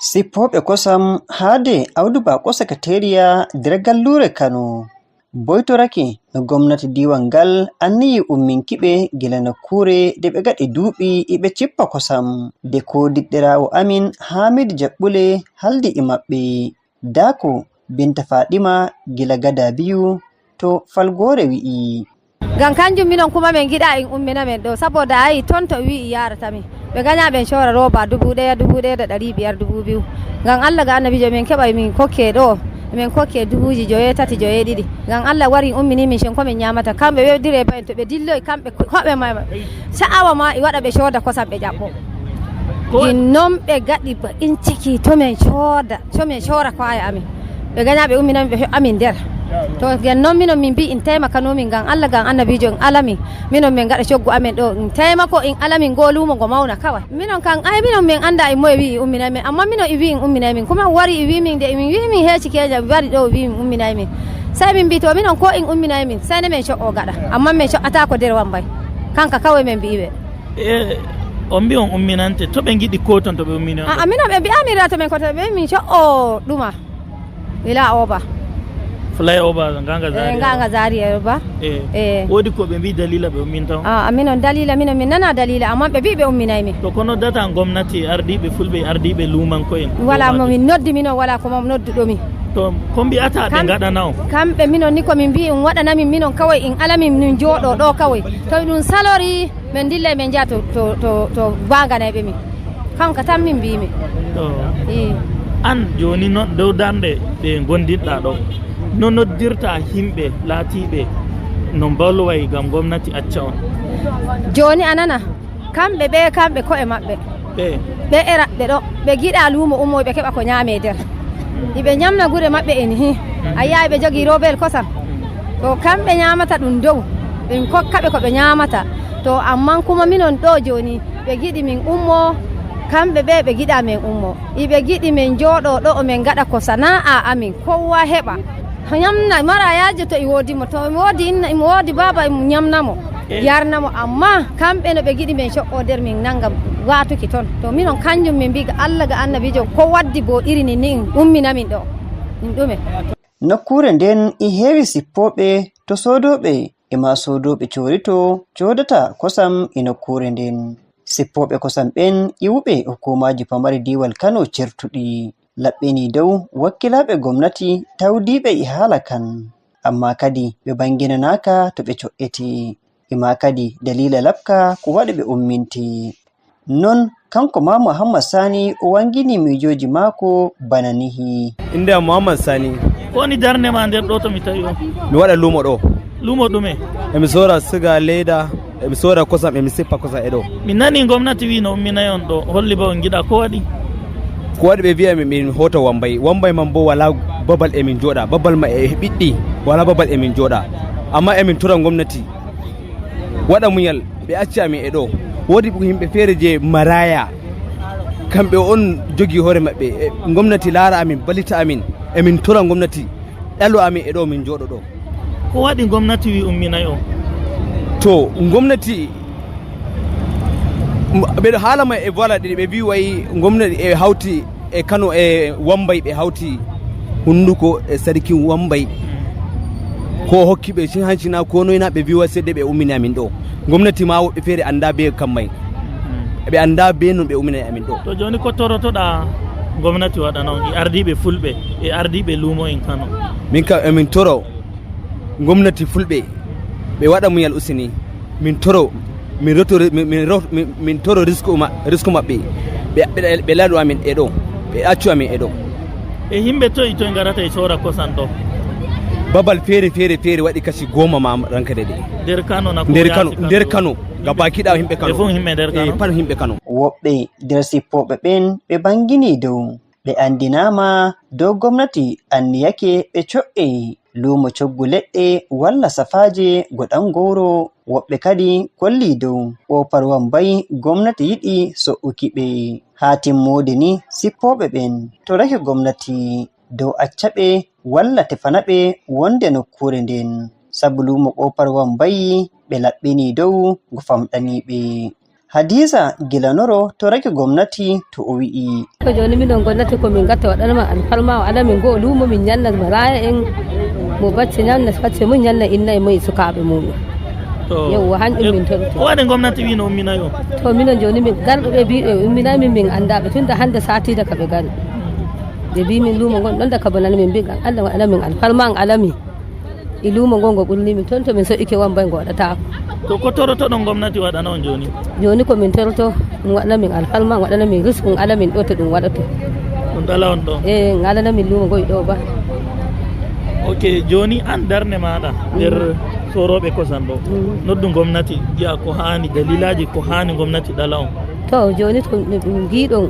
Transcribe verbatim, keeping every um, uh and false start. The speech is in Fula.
Sippooɓe kosam haade Audu Bako Sakateriya nder galluure Kano. Boytorake no gomnati diiwal ngal anniyi umminki ɓe gila nokkuure nde ɓe ngaɗi duuɓi iɓe cippa kosam. Nde koodiɗɗiraawo amin Haamidu Jaɓɓule haaldi e maɓɓe. Daako Binta Faaɗima gila Gada Biyu to Falgoore wi'i. Ngam kanjum minon kuma min ngiɗaa in ummina min ɗo, sabooda a yi'i ton to wi'i yaarata min. Ɓe nganya ɓen coora rooba dubu ɗaya, dubu ɗaya da ɗari biyar, dubu biyu. Ngam Allah ga Annabiijo min keɓay min kokke ɗo, min kokke dubuuji joye tati, joye ɗiɗi. Ngam Allah wari ummini min shin ko min nyaamata. Kamɓe ɓe direba en to ɓe dilloy kamɓe ko-, koɓe ma-, sha'awa ma i waɗa ɓe cooda kosam ɓe ƴaɓɓo. Ko gin non ɓe gaɗi baƙin ciki to min cooda, to min coora ko'aye amin. Ɓe nganya ɓe ummina min ɓe fe'a min nder. To ngam non minon min mbi'i in taimakano min ngam Allah ngam Annabiijo in ala min. Minon min ngaɗa coggu amin ɗo in taimako in ala min ngo luumo ngo mauna kawai. Minon kam ai minon min anda in moye wi'i umminai min amma minon i wi'i in umminai min kuma wari i wi'i min de min wi'i min heci keja wari ɗo wi'i min umminai min. Sai min mbi'i to minon ko in umminai min sai ne min co'o gaɗa amma min co'ataako nder wambai. Kanka kawai min mbi'i ɓe. E, on mbi on umminante, to ɓe ngiɗi ko ton to ɓe ummini on? A'a, minon ɓe mbi'a min ra to min kota ɓe min co'o ɗuma. Ila oba. Fly over nganga Eh, Zaria. Nganga Zaria ba. E. E. Wodi ko ɓe mbi dalila ɓe umminta on? A'a, minon dalila, minon min nana dalila, amma ɓe mbi ɓe umminai min. To ko noddata gomnati, ardiiɓe fulɓe, ardiiɓe lumanko'en? Wala mo min noddi, minon wala ko mo nodduɗo min. To ko mbi'ata ɓe Kam-, ngaɗana on? Kamɓe minon ni ko min mbi in waɗana min, minon kawai in ala min, min jooɗo ɗo kawai. To ɗum salori, min dillai min njaha to, to, to, to mbaganaiɓe min. Kanka tan min mbiimi. To. Ii. An jooni no dow darnde ɗe ngondirɗa ɗo, no noddirta yimɓe laatiiɓe no mbolway ngam gomnati acca on? Jooni a nana, kamɓe ɓe, kamɓe ko'e maɓɓe. Ɓe? Ɓe e raɓɓe ɗo, ɓe ngiɗa luumo ummoy ɓe keɓa ko nyaame nder. Iɓe nyamna gure maɓɓe en hi. A yi'ay ɓe jogii robel kosam. To kamɓe nyaamata ɗum dow, ɓe kokka ɓe ko ɓe nyaamata. To amman kuma minon ɗo jooni, ɓe ngiɗi min ummo, kamɓe ɓe ɓe ngiɗa min ummo. Iɓe ngiɗi min jooɗo ɗo, min ngaɗa ko sana'a amin, kowa heɓa. Nyamna, marayaajo to i woodi mo, to imo woodi inna, imo woodi baaba, imo nyamna mo, yarna mo. Amma kamɓe no ɓe ngiɗi min co'o nder, min nanga waatuki ton. To minon kanjum min mbi ga Allah ga Annabiijo, ko waddi bo iri ni, ni ummina min ɗo? Ɗum ɗume? Nokkuure nden e heewi sippooɓe to soodooɓe e maa soodooɓe coorito coodata kosam e nokkuure nden. Sippooɓe kosam ɓen iwuɓe hukuumaaji pamari diiwal Kano certuɗi, laɓɓinii dow wakkilaaɓe gomnati tawdiiɓe e haala kan. Ammaa kadi ɓe bannginanaaka to ɓe co'etee. E maa kadi daliila laɓka ko waɗi ɓe ummintee. Non, kanko maa Muhammad Sani o wannginii miijooji maako bana nihi. Innde am Muhammad Sani. Ko woni darnde ma nder ɗo to mi tawi on? Mi waɗa luumo ɗo. Luumo ɗume? Emi soora siga leyda, emi soora kosam, emi sippa kosam e ɗo. Mi nani gomnati wi no umminay on ɗo, holli ba on ngiɗa, ko waɗi? Ko waɗi ɓe mbi'a min min hoota Wambay. Wambay man bo wala babal emin jooɗa, babal ma e ɓiɗɗi, wala babal emin jooɗa. Amma emin tora gomnati waɗa muñal, ɓe acca amin e ɗo. Woodi yimɓe feere je maraya, kamɓe on jogi hoore maɓɓe. E, gomnati laara amin, ballita amin. Emin tora gomnati ɗalo amin e ɗo min jooɗo ɗo. Ko waɗi gomnati wi umminay on? To gomnati, m-, ɓeɗo haala ma e voila ɗiɗi, ɓe mbi wayi gomnati e hawti e Kano e Wambay, ɓe hawti hunduko e sarkin Wambay. Ko hokki ɓe cin hanci na ko noyna ɓe mbi wa sedde ɓe ummini amin ɗo. Gomnati ma woɓɓe feere annda be kammay. Ɓe annda be non ɓe ummini amin ɗo. To jooni ko torotoɗa gomnati waɗa non e ardiiɓe fulɓe e ardiiɓe luumo en Kano? Min kam emin toro gomnati fulɓe ɓe waɗa muñal useni. Min toro, min roto, min, min ro-, min, min toro risku ma-, risku maɓɓe. Ɓe, ɓe, ɓe laɗo amin e ɗo, ɓe accu amin e ɗo. E yimɓe toy toy ngarata e soora kosam ɗo? Babal feere, feere, feere waɗi kashi goma ma ranka dede. Nder Kano na ko Nder yaasi Kano, Kano nder ɗo? Kano. Gabaki ɗaya yimɓe Kano. Ɓe fof yimɓe nder Kano? Eh, pat yimɓe Kano. Woɓɓe nder sippooɓe ɓen ɓe bannginii dow. Ɓe anndinaama dow gomnati anniyake ɓe co'ey luumo coggu leɗɗe walla safaaje Goɗan Gowro. Woɓɓe kadi kollii dow Oofar Wammbay gomnati yiɗi so'uki ɓe. Haa timmoode ni sippooɓe ɓen torake gomnati dow acca ɓe walla tefana ɓe wonde nokkuure nden. Sabu luumo Oofar Wammbay ɓe laɓɓinii dow ngo famɗanii ɓe. Hadiisa gila Noro torake gomnati to o wi'i. Ko jooni minon gomnati ko min gatta waɗana ma alfarma o ala min goo luumo min nyanna maraya en mo bacce nyanna bacce mum nyanna inna e mum e sukaaɓe mum. To yewwa hanƴum min torto. Ko waɗe gomnati wi no umminayo? To minon jooni min garɗo ɓe biiɗo e umminay min min annda ɓe tunda hannde saatiida ka ɓe gari. Ɓe mbi min luumo ngon ɗon da ka bonana min mbi an Allah waɗana min alfarma an alami. E luumo ngo ngo ɓurni min toon to min soƴƴike won mbayi ngo waɗataako. To ko torotoɗon gomnati waɗana on jooni? Jooni ko min toroto ɗum waɗana min alfarma waɗana min risku ala min ɗo to ɗum waɗato. Ɗum ɗala on ɗo? E ngalana min luumo ngoy ɗo ba. Ok, jooni an darnde maaɗa nder soorooɓe kosan ɗo noddu gomnati jiya ko haani dalilaaji ko haani gomnati ɗala on? To jooni to ɗum ngiɗon